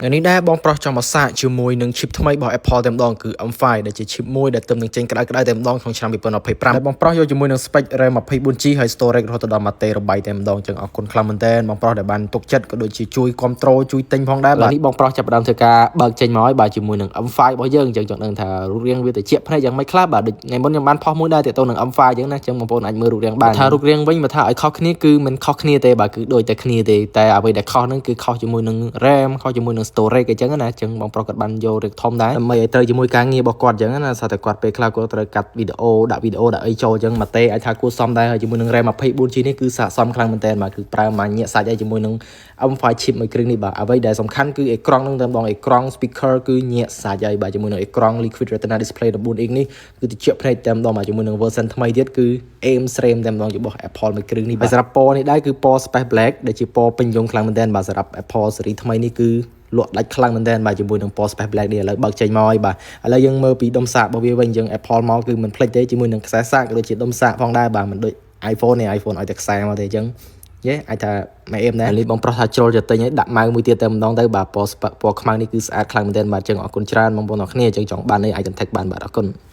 ថ្ងៃនេះដែរបងប្រុសចង់មកសាកជាមួយនឹង chip ថ្មីរបស់ Apple តែម្ដងគឺ M5 ដែលជា chip មួយដែលទើបនឹងចេញក្តៅៗតែម្ដងក្នុងឆ្នាំ2025ដែលបងប្រុសយកជាមួយនឹង spec RAM 24 GB ហើយ storage រហូតដល់1 TB តែម្ដងចឹងអរគុណខ្លាំងមែនទែនបងប្រុសដែលបានទុកចិត្តក៏ដូចជាជួយគ្រប់គ្រងជួយទិញផងដែរបាទនេះបងប្រុសចាប់ផ្ដើមធ្វើការបើកចេញមកហើយបាទជាមួយនឹង M5 របស់យើងចឹងចង់ដឹងថារូបរាងវាទៅជាភ្នែកយ៉ាងម៉េចខ្លះបាទដូចថ្ងៃមុនខ្ញុំបានផុសមួយដែរទាក់ទងនឹង M5 ចឹងណាចឹងបងប្អូនអាចមើលរូបរាងបានថារូបរាងវិញបើថាឲ្យខុសគ្នាគឺមិនខុសគ្នាទេបាទគឺដូចតែគ្នាទេតែអ្វីដែលខុសហ្នឹងគឺខុសជាមួយនឹង RAM ខុសជាមួយនឹង storage អញ្ចឹងណាចឹងបងប្រុសគាត់បានយករឿងធំដែរដើម្បីឲ្យត្រូវជាមួយការងាររបស់គាត់អញ្ចឹងណាស្អាតតែគាត់ពេលខ្លះគាត់ត្រូវកាត់វីដេអូដាក់វីដេអូដាក់អីចូលអញ្ចឹងមកទេអាចថាគួរសមដែរហើយជាមួយនឹង RAM 24 GB នេះគឺស័ក្តិសមខ្លាំងមែនតើបាទគឺប្រើមកញាក់សាច់ហើយជាមួយនឹង M5 chip មួយគ្រឿងនេះបាទអ្វីដែលសំខាន់គឺអេក្រង់ហ្នឹងតែម្ដងអេក្រង់ speaker គឺញាក់សាច់ហើយបាទជាមួយនឹងអេក្រង់ Liquid Retina Display 14 inch នេះគឺតិចភ្នែកតែម្ដងបាទជាមួយនឹង version ថ្មីទៀតគឺ aim ស្រេមតែម្ដងរបស់ Apple មួយគ្រឿងនេះបាទសម្រាប់ពណ៌នេះដែរគឺពណ៌ Space Black ដែលជាពណ៌ពេញនិយមខ្លាំងមែនទែនបាទសម្រាប់ Apple ស៊េរីថ្មីនេះគឺលក់ដាច់ខ្លាំងមែនទែនបាទជាមួយនឹងពណ៌ Space Black នេះឥឡូវបើកចេញមកហើយបាទឥឡូវយើងមើលពីដុំសាករបស់វាវិញយើង Apple មកគឺមិនភ្លេចទេជាមួយនឹងខ្សែសាកក៏ដូចជាដុំសាកផងដែរបាទមិនដូច iPhone នេះ iPhone ឲ្យតែខ្សែមកទេអញ្ចឹងយេអាចថាម៉ែអេមដែរនេះបងប្រុសថាជ្រុលจะទិញឲ្យដាក់ម៉ៅមួយទៀតតែម្ដងទៅបាទពណ៌ពណ៌ខ្មៅនេះគឺស្អាតខ្លាំងមែនទែនបាទអញ្ចឹងអរគុណច្រើនបងប្អូនអរគ្នាអញ្ចឹងចង់បាននេះអាច contact បានបាទអរគុណ។